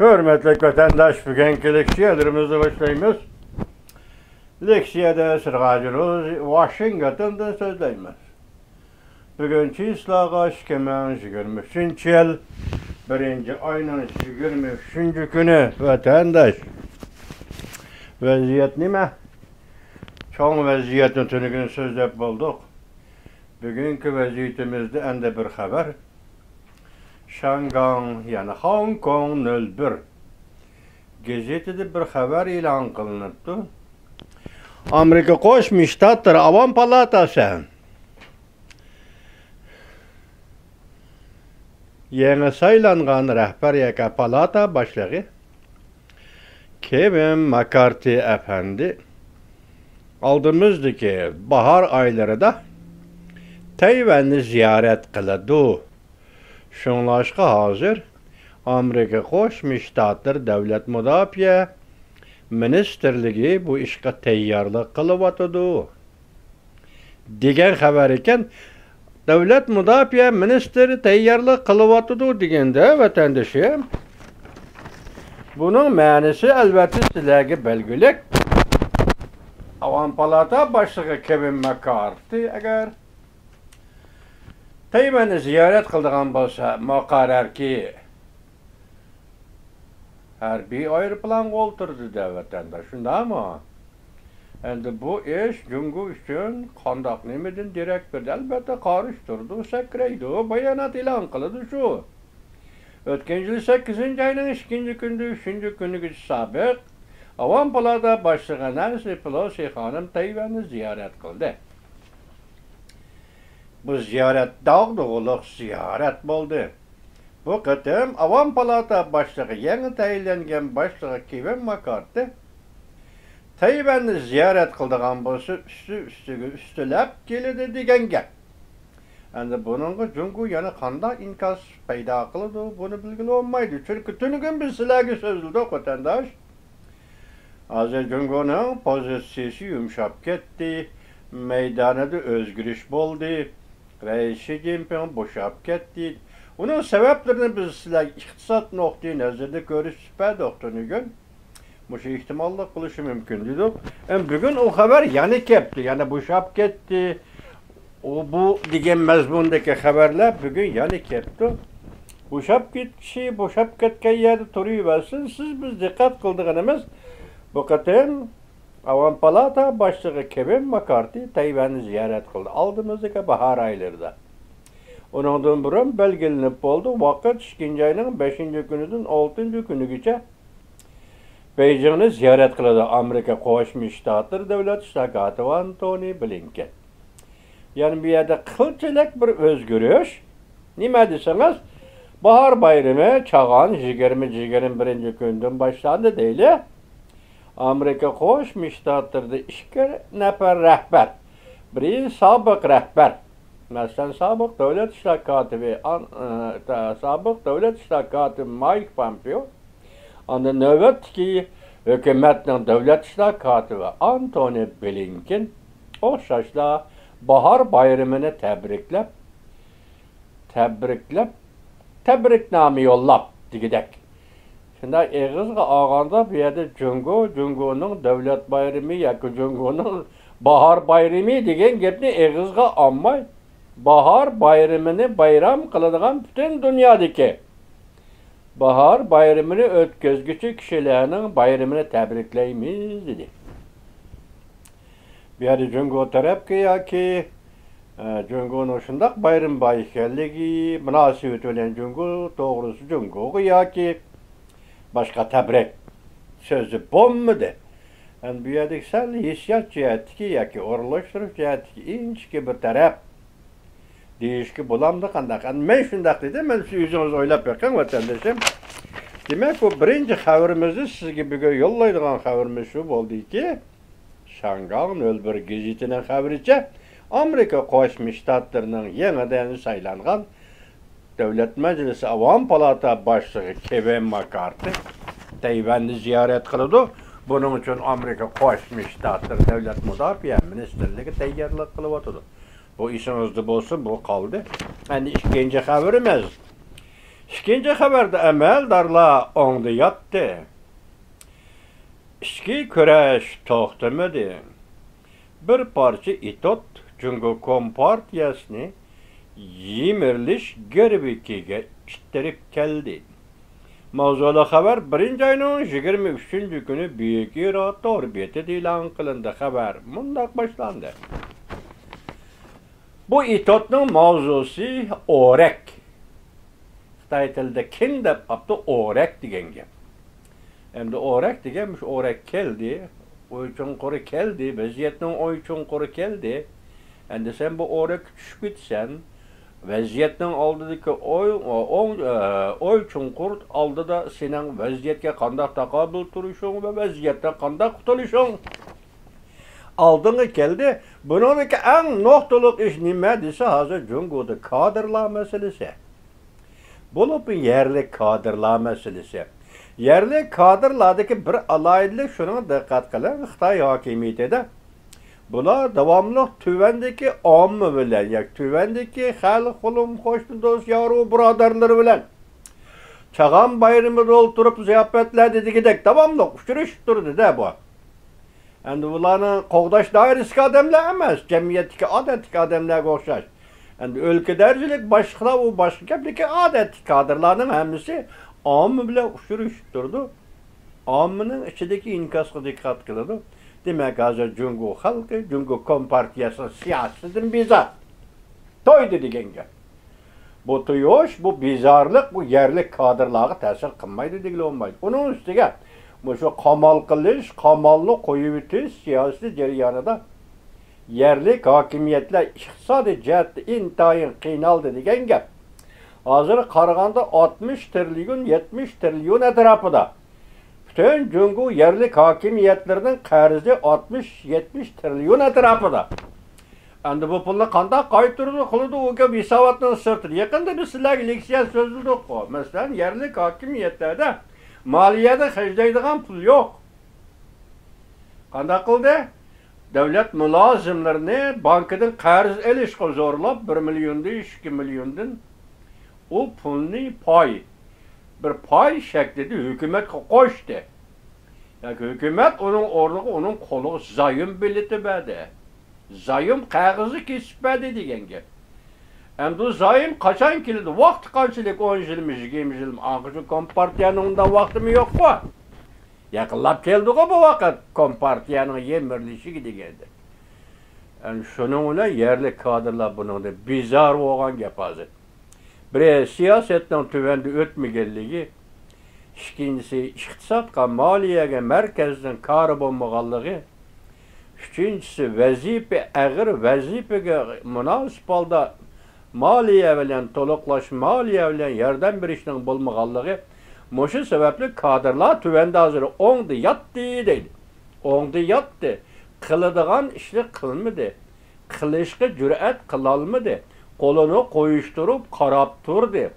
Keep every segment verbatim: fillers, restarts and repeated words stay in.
ھۆرمەتلىك ۋەتەنداش، بۈگۈنكى لېكسىيەلىرىمىزنى باشلايمىز. لېكسىيەدە سىرغاجىنوز ۋاشىنگتوندىن سۆزلەيمىز. بۈگۈن چىسلاغا ئىككى مىڭ يىگىرمە ئۈچىنچى يىل، بىرىنچى ئاينىڭ يىگىرمە ئۈچىنچى كۈنى. ۋەتەنداش، ۋەزىيەت نېمە؟ چوڭ ۋەزىيەتنى تۈنۈگۈن سۆزلەپ بولدۇق. بۈگۈنكى ۋەزىيىتىمىزدە ئەندى بىر خەۋەر. شاڭگاڭ، يەنى خوڭكوڭ نۆل بىر گېزىتىدە بىر خەۋەر ئېلان قىلىنىپتۇ. ئامېرىكا قوشما شتاتلىرى ئاۋام پالاتاسى يېڭى سايلانغان رەھبەر ياكى پالاتا باشلىقى كېۋىن ماكارتى ئەپەندى ئالدىمىزدىكى باھار ئايلىرىدا تەيۋەننى زىيارەت قىلىدۇ. شۇڭلاشقا ھازىر ئامېرىكا قوشما شتاتلىرى دۆلەت مۇداپىئە مىنىستىرلىكى بۇ ئىشقا تەييارلىق قىلىۋاتىدۇ، دېگەن خەۋەر ئىكەن. دۆلەت مۇداپىئە مىنىستىرى تەييارلىق قىلىۋاتىدۇ دېگەندە، ۋەتەندىشىم، بۇنىڭ مەنىسى ئەلۋەتتە سىلەرگە بەلگىلىك. ئاۋام پالاتا باشلىقى كېۋىن ماكارتى ئەگەر تەيۋەننى زىيارەت قىلىدىغان بولسا، مۇقەررەركى، ھەربىي ئايروپىلانغا ئولتۇردى-دە، ۋەتەنداش، شۇنداقمۇ؟ ئەمدى بۇ ئىش جۇڭگو ئۈچۈن قانداق، نېمىدىن دېرەك بېرىدۇ؟ ئەلۋەتتە، قارشى تۇرىدۇ، سەكرەيدۇ، بايانات ئېلان قىلىدۇ شۇ. ئۆتكەن يىل سەككىزىنچى ئاينىڭ ئىككىنچى كۈنىدىن ئۈچىنچى كۈنىگىچە سابىق ئاۋام پالاتا باشلىقى نەنسى پېلوسى خانىم تەيۋەننى زىيارەت قىلدى. بۇ زىيارەت داغدۇغىلىق زىيارەت بولدى. بۇ قېتىم ئاۋام پالاتا باشلىقى، يېڭى تەيىنلەنگەن باشلىقى كېۋىن ماكارتى تەيۋەننى زىيارەت قىلىدىغان بولسا، ئۈستى ئۈستىگە ئۈستىلەپ كېلىدۇ دېگەن گەپ. ئەمدى بۇنىڭغا جۇڭگو يەنە قانداق ئىنكاس پەيدا قىلىدۇ، بۇنى بىلگىلى بولمايدۇ. چۈنكى تۈنۈگۈن بىز سىلەرگە سۆزلىدۇق، ۋەتەنداش. ھازىر جۇڭگونىڭ پوزىتسىيىسى يۇمشاپ كەتتى، مەيدانىدا ئۆزگىرىش بولدى، رەئىس شى جىنپىڭ بوشاپ كەتتى. ئۇنىڭ سەۋەبلىرىنى بىز سىلەرگە ئىقتىساد نۇقتىئى نەزىرىدە كۆرسىتىپ بەردۇق تۈنۈگۈن. مۇشۇ ئېھتىماللىق بولۇشى مۇمكىن دېدۇق. ئەمما بۈگۈن ئۇ خەۋەر يەنە كەپتۇ، يەنە بوشاپ كەتتى. ئۇ، بۇ دېگەن مەزمۇندىكى خەۋەرلەر بۈگۈن يەنە كەپتۇ. بوشاپ كېتىشى، بوشاپ كەتكەن يەردە تۇرۇۋەرسۇن. سىز، بىز دىققەت قىلىدىغىنىمىز، بۇ قېتىم ئاۋام پالاتا باشلىقى كېۋىن ماكارتى تەيۋەننى زىيارەت قىلدى ئالدىمىزدىكى باھار ئايلىرىدا. ئۇنىڭدىن بۇرۇن بەلگىلىنىپ بولدى، ۋاقىت ئىككىنچى ئاينىڭ بەشىنچى كۈنىدىن ئالتىنچى كۈنىگىچە بېيجىڭنى زىيارەت قىلىدۇ ئامېرىكا قوشما شتاتلىرى دۆلەت ئىشلار كاتىپى ئانتونى بلىنكېن. يەنى بۇ يەردە قىلچىلىك بىر ئۆزگىرىش. نېمە دېسىڭىز، باھار بايرىمى چاغان يىگىرمە، يىگىرمە بىرىنچى كۈندىن باشلاندى دەيلى. ئامېرىكا قوشما شتاتلىرىدا ئىككى نەپەر رەھبەر، بىرى سابىق رەھبەر، مەسىلەن، سابىق دۆلەت ئىشلار كاتىپى، ئان-، ئى، سابىق دۆلەت ئىشلار كاتىپى مايك پامپېئو، ئاندىن نۆۋەتتىكى ھۆكۈمەتنىڭ دۆلەت ئىشلار كاتىپى ئانتونى بلىنكېن ئوخشاشلا باھار بايرىمىنى تەبرىكلەپ، تەبرىكلەپ، تەبرىكنامە يوللاپ دېگۈدەك. شۇنداق ئېغىزغا ئالغاندا، بۇ يەردە جۇڭگو، جۇڭگونىڭ دۆلەت بايرىمى ياكى جۇڭگونىڭ باھار بايرىمى دېگەن گەپنى ئېغىزغا ئالماي، باھار بايرىمىنى بايرام قىلىدىغان پۈتۈن دۇنيادىكى باھار بايرىمىنى ئۆتكۈزگۈچى كىشىلەرنىڭ بايرىمىنى تەبرىكلەيمىز، دېدى. بۇ يەردە جۇڭگو تەرەپكە ياكى، ئە، جۇڭگونىڭ شۇنداق بايرىمى بار ئىكەنلىكى مۇناسىۋىتى بىلەن جۇڭگو توغرىسى جۇڭگوغا ياكى باشقا تەبرىك سۆزى بولمىدى. ئەمدى بۇ يەردىكى سەل ھېسسىيات جەھەتتىكى ياكى ئورۇنلاشتۇرۇش جەھەتتىكى ئىنچىكە بىر تەرەپ دېيىشكە بولامدۇ قانداق؟ ئەمدى مەن شۇنداق دېدىم، مەن سىز ئۆزىڭىز ئويلاپ بېقىڭ، ۋەتەندىشىم. دېمەك، بۇ بىرىنچى خەۋىرىمىزنى سىزگە بۈگۈن يوللايدىغان خەۋىرىمىز شۇ بولدىكى، شاڭگاڭ نۆل بىر گېزىتىنىڭ خەۋىرىچە، ئامېرىكا قوشما شتاتلىرىنىڭ يېڭىدىن سايلانغان دۆلەت مەجلىسى ئاۋام پالاتا باشلىقى كېۋىن ماكارتى تەيۋەننى زىيارەت قىلىدۇ. بۇنىڭ ئۈچۈن ئامېرىكا قوشما شتاتلىرى دۆلەت مۇداپىئە مىنىستىرلىكى تەييارلىق قىلىۋاتىدۇ. بۇ ئېسىڭىزدە بولسۇن، بۇ قالدى. ئەمدى ئىككىنچى خەۋىرىمىز. ئىككىنچى خەۋەردە ئەمەلدارلار ئوڭدا ياتتى. ئىچكى كۈرەش توختىمىدى. بىر پارچە ئېتوت جۇڭگو كومپارتىيەسىنى يىمىرىلىش گىرۋىكىگە ئىتتىرىپ كەلدى. ماۋزۇلۇق خەۋەر بىرىنچى ئاينىڭ يىگىرمە ئۈچىنچى كۈنى بۈيۈك ئىرا تور بېتىدە ئېلان قىلىندى. خەۋەر مۇنداق باشلاندى. بۇ ئېتوتنىڭ ماۋزۇسى ئورەك. خىتاي تىلىدا كىن دەپ ئاپتۇ، ئورەك دېگەن گەپ. ئەمدى ئورەك دېگەن مۇشۇ ئورەك كەلدى، ئوي چوڭقۇرى كەلدى، ۋەزىيەتنىڭ ئوي چوڭقۇرى كەلدى. ئەمدى سەن بۇ ئورەككە چۈشۈپ كېتىسەن. ۋەزىيەتنىڭ ئالدىدىكى ئوي، ئوڭ، ئوي چوڭقۇر ئالدىدا سېنىڭ ۋەزىيەتكە قانداق تاقابىل تۇرۇشۇڭ ۋە ۋەزىيەتتىن قانداق قۇتۇلۇشۇڭ ئالدىڭغا كەلدى. بۇنىڭدىكى ئەڭ نۇقتىلىق ئىش نېمە دېسە، ھازىر جۇڭگودا كادىرلار مەسىلىسى. بولۇپمۇ يەرلىك كادىرلار مەسىلىسى. يەرلىك كادىرلاردىكى بىر ئالاھىدىلىك شۇنىڭغا دىققەت قىلىڭ، خىتاي ھاكىمىيىتىدە بۇلار داۋاملىق تۆۋەندىكى ئامما بىلەن ياكى تۆۋەندىكى خەلق، قولۇم، قوشنا دوست، يارۇ بۇرادەرلىرى بىلەن چاغان بايرىمىدا ئولتۇرۇپ زىياپەتلەردە دېگۈدەك داۋاملىق ئۇچرىشىپ تۇردى-دە بۇ. ئەمدى بۇلارنىڭ قوغداش دائىرىسىدىكى ئادەملەر ئەمەس، جەمئىيەتتىكى ئادەتتىكى ئادەملەرگە ئوخشاش. ئەمدى ئۆلكە دەرىجىلىك باشلىقلار، ئۇ باشقا گەپ، لېكىن ئادەتتىكى كادىرلارنىڭ ھەممىسى ئامما بىلەن ئۇچرىشىپ تۇرىدۇ. ئاممىنىڭ ئىچىدىكى ئىنكاسقا دىققەت قىلىدۇ. دېمەك، ھازىر جۇڭگو خەلقى جۇڭگو كومپارتىيەسىنىڭ سىياسىتىدىن بىزار. تويدى دېگەن گەپ. بۇ تويۇش، بۇ بىزارلىق، بۇ يەرلىك كادىرلارغا تەسىر قىلمايدۇ دېگىلى بولمايدۇ. ئۇنىڭ ئۈستىگە مۇشۇ قامال قىلىش، قامالنى قويۇۋېتىش سىياسىتى جەريانىدا يەرلىك ھاكىمىيەتلەر ئىقتىسادىي جەھەتتە ئىنتايىن قىينالدى دېگەن گەپ. ھازىر قارىغاندا ئاتمىش تىرىليون، يەتمىش تىرىليون ئەتراپىدا. پۈتۈن جۇڭگو يەرلىك ھاكىمىيەتلىرىنىڭ قەرزى ئاتمىش، يەتمىش تىرىليون ئەتراپىدا. ئەمدى بۇ پۇلنى قانداق قايتۇرىدۇ، قىلىدۇ، ئۇ گەپ ھېساباتنىڭ سىرتىدا. يېقىندا بىز سىلەرگە لېكسىيە سۆزلىدۇققۇ. مەسىلەن، يەرلىك ھاكىمىيەتلەردە مالىيەدە خەجلەيدىغان پۇل يوق. قانداق قىلدى؟ دۆلەت مۇلازىملىرىنى بانكىدىن قەرز ئېلىشقا زورلاپ، بىر مىليوندىن، ئىككى مىليوندىن ئۇ پۇلنى پاي، بىر پاي شەكلىدە ھۆكۈمەتكە قوشتى. ياكى ھۆكۈمەت ئۇنىڭ ئورنىغا ئۇنىڭ قولىغا زايوم بېلىتى بەردى. زايوم قەغىزى كېسىپ بەردى دېگەن گەپ. ئەمدى ئۇ زايوم قاچان كېلىدۇ؟ ۋاقتى قانچىلىك؟ ئون يىلمۇ، يىگىرمە يىلمۇ؟ ئاڭقىچە كومپارتىيەنىڭ ئۇنداق ۋاقتىمۇ يوققۇ. يېقىنلاپ كەلدىغۇ بۇ ۋاقىت، كومپارتىيەنىڭ يىمىرىلىشىگە دېگەندەك. ئەنە شۇنىڭ بىلەن يەرلىك كادىرلار بۇنىڭدىن بىزار بولغان گەپ ھازىر. بىرى، سىياسەتنىڭ تۆۋەندە ئۆتمىگەنلىكى، ئىككىنچىسى، ئىقتىسادقا، مالىيەگە مەركەزنىڭ كارى بولمىغانلىقى، ئۈچىنچىسى، ۋەزىپە، ئېغىر ۋەزىپىگە مۇناسىپ ھالدا مالىيە بىلەن تولۇقلاش، مالىيە بىلەن ياردەم بېرىشنىڭ بولمىغانلىقى، مۇشۇ سەۋەبلىك كادىرلار تۆۋەندە ھازىر ئوڭدا ياتتى دەيدۇ. ئوڭدا ياتتى. قىلىدىغان ئىشنى قىلمىدى. قىلىشقا جۈرئەت قىلالمىدى. قولىنى قويۇشتۇرۇپ قاراپ تۇردى.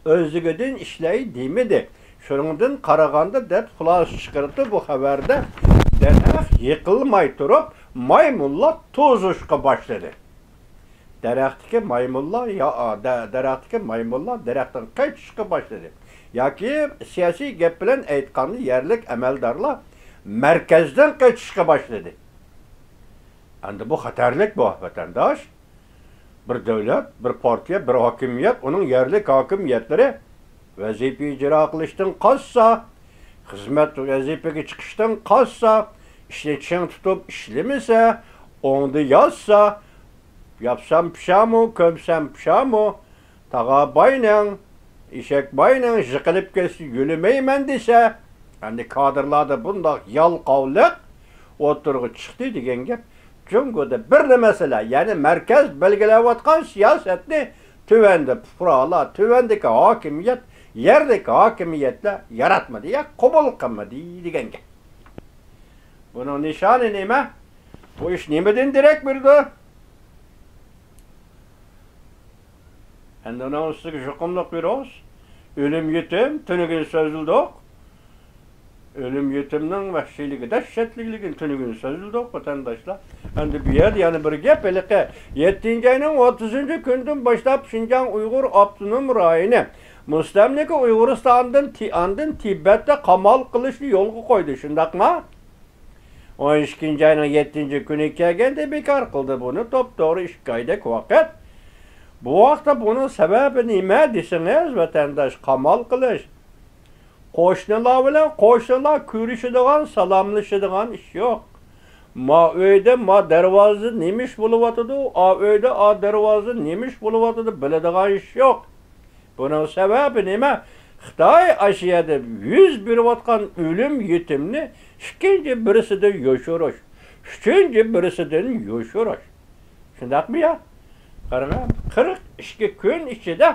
ئۆزلۈكىدىن ئىشلەي دېمىدى. شۇنىڭدىن قارىغاندا، دەپ خۇلاسە چىقىرىپتۇ بۇ خەۋەردە، دەرەخ يىقىلماي تۇرۇپ، مايمۇنلار توزۇشقا باشلىدى. دەرەختىكى مايمۇنلار يا، دە-، دەرەختىكى مايمۇنلار دەرەختىن قېچىشقا باشلىدى. ياكى سىياسىي گەپ بىلەن ئېيتقاندا، يەرلىك ئەمەلدارلار مەركەزدىن قېچىشقا باشلىدى. ئەمدى بۇ خەتەرلىك بۇ، ۋەتەنداش. بىر دۆلەت، بىر پارتىيە، بىر ھاكىمىيەت، ئۇنىڭ يەرلىك ھاكىمىيەتلىرى ۋەزىپە ئىجرا قىلىشتىن قالسا، خىزمەت ۋەزىپىگە چىقىشتىن قالسا، ئىشنى چىڭ تۇتۇپ ئىشلىمىسە، ئوڭدا ياتسا، ياپسام پىشامۇ، كۆمسەم پىشامۇ، تاغا باينىڭ، ئېشەك باينىڭ، يىقىلىپ كەتسە يۆلىمەيمەن دېسە، ئەمدى كادىرلاردا بۇنداق يالقاۋلىق ئوتتۇرىغا چىقتى دېگەن گەپ. جۇڭگودا بىرلا مەسىلە، يەنى مەركەز بەلگىلەۋاتقان سىياسەتنى تۆۋەندە پۇقرالار، تۆۋەندىكى ھاكىمىيەت، يەردىكى ھاكىمىيەتلەر ياراتمىدى يا قوبۇل قىلمىدى دېگەن گەپ. بۇنىڭ نىشانى نېمە؟ بۇ ئىش نېمىدىن دېرەك بېرىدۇ؟ ئەمدى ئۇنىڭ ئۈستىگە يۇقۇملۇق ۋىرۇس، ئۆلۈم يېتىم، تۈنۈگۈن سۆزلىدۇق. ئۆلۈم يېتىمنىڭ ۋەھشىيلىكى، دەھشەتلىكلىكىنى تۈنۈگۈن سۆزلىدۇق، ۋەتەنداشلار. ئەمدى بۇ يەردە يەنە بىر گەپ، ھېلىقى يەتتىنچى ئاينىڭ ئوتتۇزىنچى كۈنىدىن باشلاپ شىنجاڭ ئۇيغۇر ئاپتونوم رايونى مۇستەملىكە ئۇيغۇرىستاندىن تى-، ئاندىن تىبەتتە قامال قىلىشنى يولغا قويدى، شۇنداقمۇ؟ ئون ئىككىنچى ئاينىڭ يەتتىنچى كۈنى كەلگەندە بىكار قىلدى بۇنى، توپتوغرا ئىككى ئايدەك ۋاقىت. بۇ ۋاقىتتا بۇنىڭ سەۋەبى نېمە دېسىڭىز، ۋەتەنداش، قامال قىلىش. قوشنىلار بىلەن قوشنىلار كۆرۈشىدىغان، سالاملىشىدىغان ئىش يوق. ما ئۆيدە، ما دەرۋازىدا نېمە ئىش بولۇۋاتىدۇ، ئا ئۆيدە، ئا دەرۋازىدا نېمە ئىش بولۇۋاتىدۇ، بىلىدىغان ئىش يوق. بۇنىڭ سەۋەبى نېمە؟ خىتاي ئاشۇ يەردە يۈز بېرىۋاتقان ئۆلۈم يېتىمنى ئىككىنچى بىرسىدىن يوشۇرۇش، ئۈچىنچى بىرسىدىن يوشۇرۇش. شۇنداقمۇ يا؟ قاراڭ، قىرىق ئىككى كۈن ئىچىدە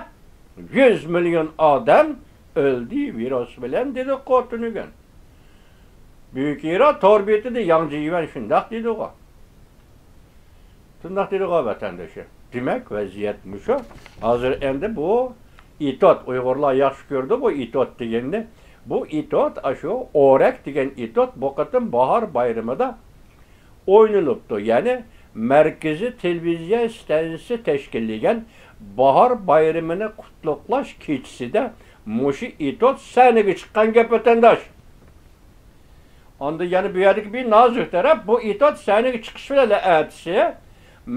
يۈز مىليون ئادەم ئۆلدى ۋىرۇس بىلەن دېدۇققۇ تۈنۈگۈن. بۈيۈك ئىرا تور بېتىدە ياڭ جىيۈەن شۇنداق دېدىغۇ. شۇنداق دېدىغۇ ۋەتەندىشى. دېمەك، ۋەزىيەت مۇشۇ. ھازىر ئەمدى بۇ ئېتوت، ئۇيغۇرلار ياخشى كۆرىدۇ بۇ ئېتوت دېگەننى. بۇ ئېتوت، ئاشۇ ئورەك دېگەن ئېتوت بۇ قېتىم باھار بايرىمىدا ئوينىلىپتۇ. يەنى مەركىزىي تېلېۋىزىيە ئىستانسىسى تەشكىللىگەن باھار بايرىمىنى قۇتلۇقلاش كېچىسىدە مۇشۇ ئېتوت سەھنىگە چىققان گەپ، ۋەتەنداش. ئاندىن يەنە بۇ يەردىكى بىر نازۇك تەرەپ، بۇ ئېتوت سەھنىگە چىقىش بىلەن ئەتىسى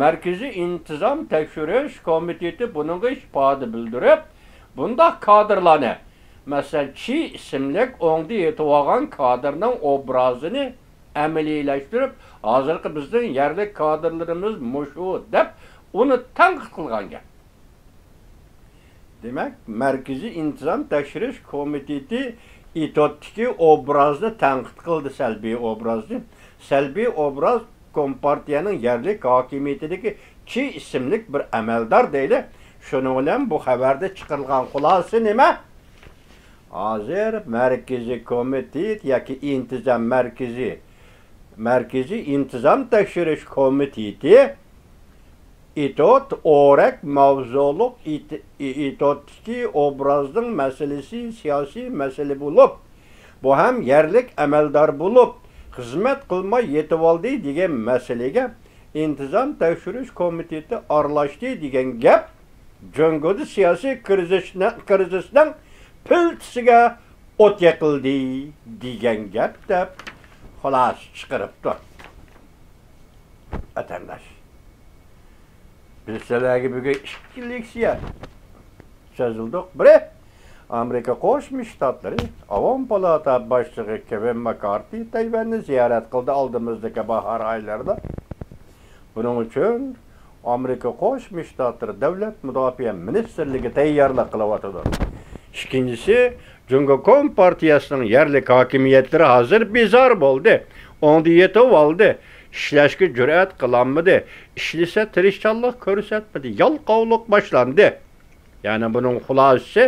مەركىزىي ئىنتىزام تەكشۈرۈش كومىتېتى بۇنىڭغا ئىپادە بىلدۈرۈپ، بۇنداق كادىرلارنى، مەسىلەن، چى ئىسىملىك ئوڭدا يېتىۋالغان كادىرنىڭ ئوبرازىنى ئەمەلىيلەشتۈرۈپ، ھازىرقى بىزنىڭ يەرلىك كادىرلىرىمىز مۇشۇ دەپ ئۇنى تەنقىد قىلغان گەپ. دېمەك، مەركىزىي ئىنتىزام تەكشۈرۈش كومىتېتى ئېتوتتىكى ئوبرازنى تەنقىد قىلدى، سەلبىي ئوبرازنى. سەلبىي ئوبراز كومپارتىيەنىڭ يەرلىك ھاكىمىيىتىدىكى چى ئىسىملىك بىر ئەمەلدار دەيلى. شۇنىڭ بىلەن بۇ خەۋەردە چىقىرىلغان خۇلاسە نېمە؟ ھازىر مەركىزىي كومىتېت ياكى ئىنتىزام مەركىزى، مەركىزىي ئىنتىزام تەكشۈرۈش كومىتېتى ئېتوت ئورەك ماۋزۇلۇق ئېت-، ئېتوتتىكى ئوبرازنىڭ مەسىلىسى سىياسىي مەسىلە بولۇپ، بۇ ھەم يەرلىك ئەمەلدار بولۇپ، خىزمەت قىلماي يېتىۋالدى دېگەن مەسىلىگە ئىنتىزام تەكشۈرۈش كومىتېتى ئارىلاشتى دېگەن گەپ جۇڭگودا سىياسىي كىرىزىسنىڭ، كىرىزىسنىڭ پىلتىسىگە ئوت يېقىلدى دېگەن گەپ دەپ خۇلاسە چىقىرىپتۇ. ۋەتەنداش، بىز سىلەرگە بۈگۈن ئىككى لېكسىيە سۆزلىدۇق. بىرى، ئامېرىكا قوشما شتاتلىرى ئاۋام پالاتا باشلىقى كېۋىن ماككارتى تەيۋەننى زىيارەت قىلدى ئالدىمىزدىكى باھار ئايلىرىدا. بۇنىڭ ئۈچۈن ئامېرىكا قوشما شتاتلىرى دۆلەت مۇداپىئە مىنىستىرلىكى تەييارلىق قىلىۋاتىدۇ. ئىككىنچىسى، جۇڭگو كومپارتىيەسىنىڭ يەرلىك ھاكىمىيەتلىرى ھازىر بىزار بولدى، ئوڭدا يېتىۋالدى، ئىشلەشكە جۈرئەت قىلالمىدى، ئىشلىسە تىرىشچانلىق كۆرسەتمىدى، يالقاۋلىق باشلاندى. يەنى بۇنىڭ خۇلاسىسى،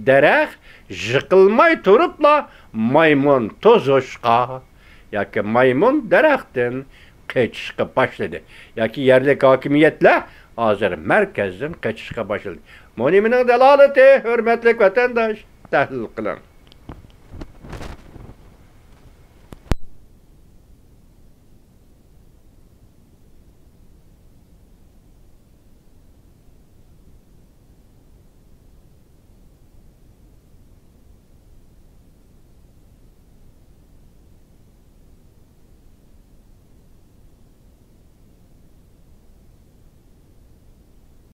دەرەخ يىقىلماي تۇرۇپلا مايمۇن توزۇشقا ياكى مايمۇن دەرەختىن قېچىشقا باشلىدى. ياكى يەرلىك ھاكىمىيەتلەر ھازىر مەركەزدىن قېچىشقا باشلىدى. بۇ نېمىنىڭ دالالىتى، ھۆرمەتلىك ۋەتەنداش؟ تەھلىل قىلىڭ.